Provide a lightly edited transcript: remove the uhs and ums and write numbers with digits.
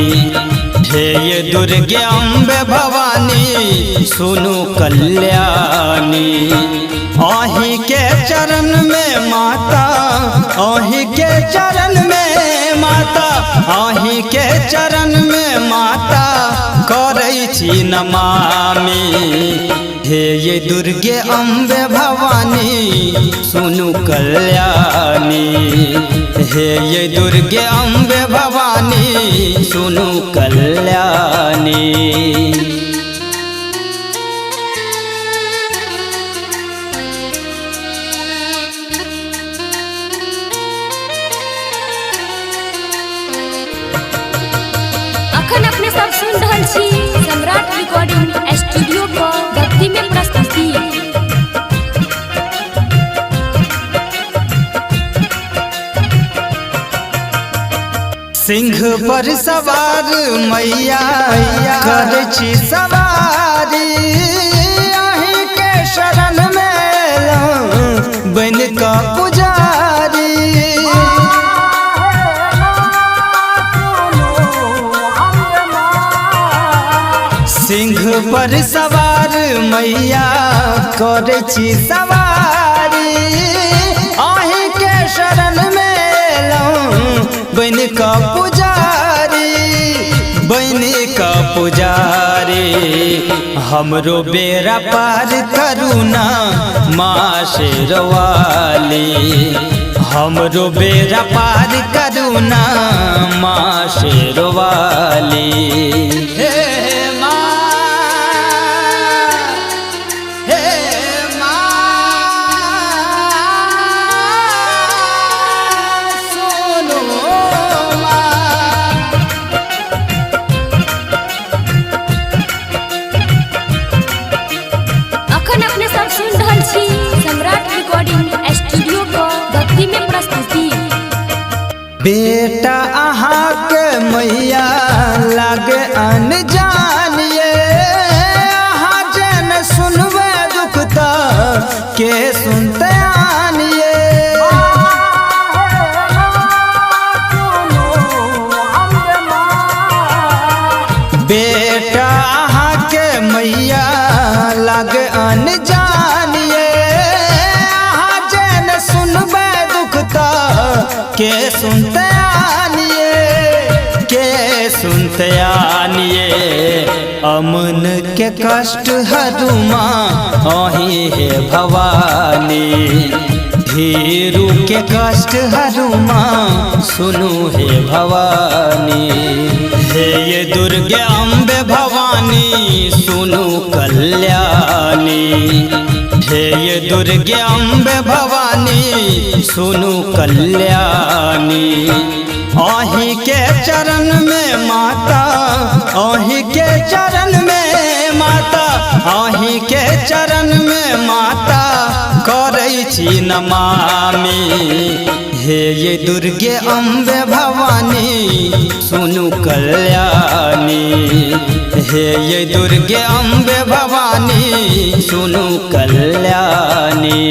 हे ये दुर्गे अम्बे भवानी सुनु कल्याणी। अहीं के चरण में माता, अहीं के चरण में माता, अहीं के चरण में माता करै छी नमामि। हे ये दुर्गे अम्बे भवानी सुनु कल्याणी। हे ये दुर्गे अम्बे भवानी सुनु कल्याणी। अखन अपने सब सुन रहल छी सम्राट रिकॉर्डिंग स्टूडियो पर भक्ति में प्रस्तुति। सिंह पर सवार मैया कर छी सवारी, अहीं के शरण में एलहुं बन कऽ पुजारी। सिंह पर सवार मैया कर छी सवारी, अहीं के शरण में एलहुं बन कऽ पुजारी, बन कऽ पुजारी। हमरो बेड़ा पार करू ना माँ शेरवाली, हमरो बेड़ा पार करू ना माँ शेरवाली। हे माँ, हे माँ सुनो माँ। अखन अपने सब सुन रहल छी सम्राट रिकॉर्डिंग स्टूडियो पर भक्ति में प्रस्तुति। बेटा अहाँके मैया लागे अनजान ये, अहाँ जेन सुनबै दुख तऽ के सुनते आन ये। बेटा अहाँके मैया लागे अनजान ये, अहाँ जेन सुनबै दुख तऽ के सुनते आनिए, के सुनते आनिए। अमन के कष्ट हरू माँ अहीं हे भवानी, धीरू के कष्ट हरू माँ सुनू हे भवानी। हे ये दुर्गे अम्बे भवानी सुनू कल्याणी। हे ये दुर्गे अम्बे भवानी सुनु कल्याणी। अहीं के चरण में माता, अहीं के चरण में माता, अहीं के चरण में माता करै छी नमामि। हे ये दुर्गे अम्बे भवानी सुनु कल्याणी। हे ये दुर्गे अम्बे भवानी सुनु कल्याणी।